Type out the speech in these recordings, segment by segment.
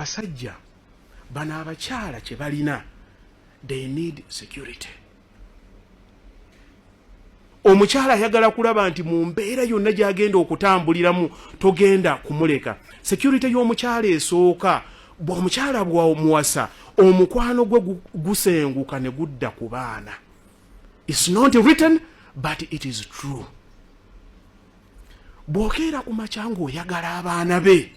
Basajja bano, abakyala kye balina, they need security. Omukyala ayagala kulaba nti mu mbeera yonna gy'agenda okutambuliramu togenda kumuleka. Security y'omukyala esooka, bw'omukyala bwamuwasa, omukwano gwe gusenguka ne gudda ku baana. It's not written, but it is true. Bw'okeera ku makya ng'oyagala abaana be,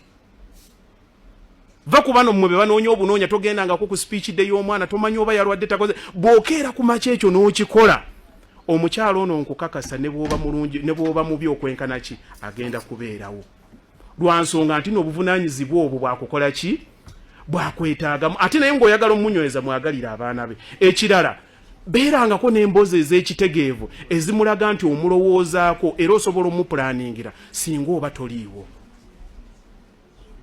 va ku bano mmwe be banoonya obunoonya. Togendangako ku speech day y'omwana, tomanyi oba yalwadde, takoze. Bw'okeera ku makya ekyo n'okikola, omukyalo ono nkukakasa, ne bw'oba mulungi ne bw'oba mubi okwenkana ki, agenda kubeerawo, lwa nsonga nti n'obuvunaanyizibwa obwo bwakukola ki, bwakwetaagamu. Ate naye ng'oyagala omunyweza, mwagalira abaana be. Ekirala, beerangako n'emboozi ez'ekitegeevu ezimulaga nti omulowoozaako era osobola omupulaningira singa oba toliiwo.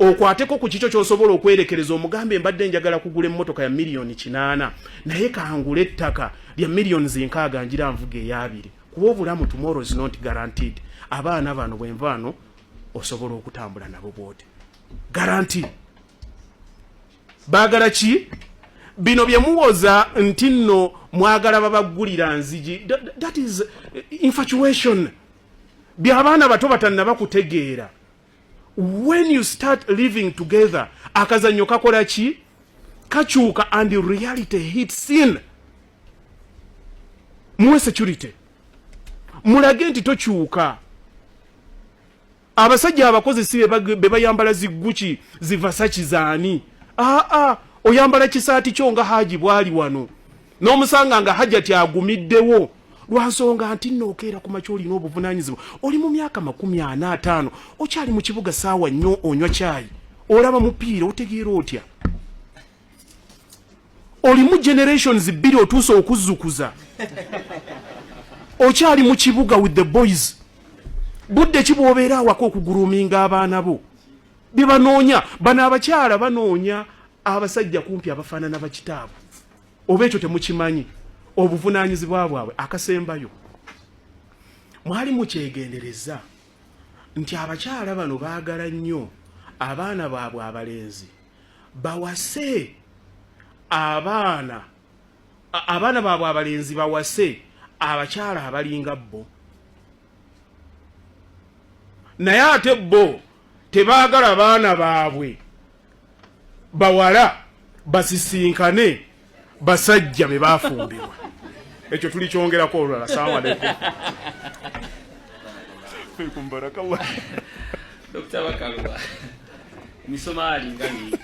Okwateko ku kikyo ky'osobola okwerekereza, omugambe, "Mbadde njagala kugula emmotoka ya miliyoni 8, naye kangula ettaka lya miliyoni 60, ngira nvuga eyabiri," kuba obulamu, tomorrow is not guaranteed. Abaana bano bwenvaano osobola okutambula nabo bwote guarantee. Baagala ki bino bye muwoza nti nno mwagala babaggulira nzigi? That is infatuation, by'abaana bato batannaba kutegeera. When you start living together, akazannyo kakola ki? Kakyuka and reality hits in. Muwe security, mulage nti tokyuka. Abasajja abakozi si be bayambala zi Gucci, zi Versace, zaani? Aa, oyambala kisaati kyo nga Haji bwali wano, n'omusanga nga Hajati agumiddewo, lwansonga nti nno okeera ku makya olina obuvunanyizibwa. Oli mu myaka 45, okyali mu kibuga, saawa nnyo onywa kyayi, olaba mupiira, otegeera otya? Olimu generations bbiri, otuuse okuzzukuza, okyali mu kibuga with the boys. Budde ki bw'obeera awaka okuguruminga abaana bo? Bye banoonya bano abakyala, banoonya abasajja kumpi abafaanana bakitaabwe. Oba ekyo temukimanyi, obuvunaanyizibwa bwabwe. Akasembayo, mwali mukyegendereza nti abakyala bano baagala nnyo abaana baabwe abalenzi bawase abaana abaana baabwe abalenzi bawase abakyala abalinga bo, naye ate bo tebaagala baana baabwe bawala basisinkane basajja be bafumbirwa. Ekyo tulikyongerako olulala. Salaamu aleikum. Fikum barakallah. Dr. Bakaluba, emisomaali nga mingi.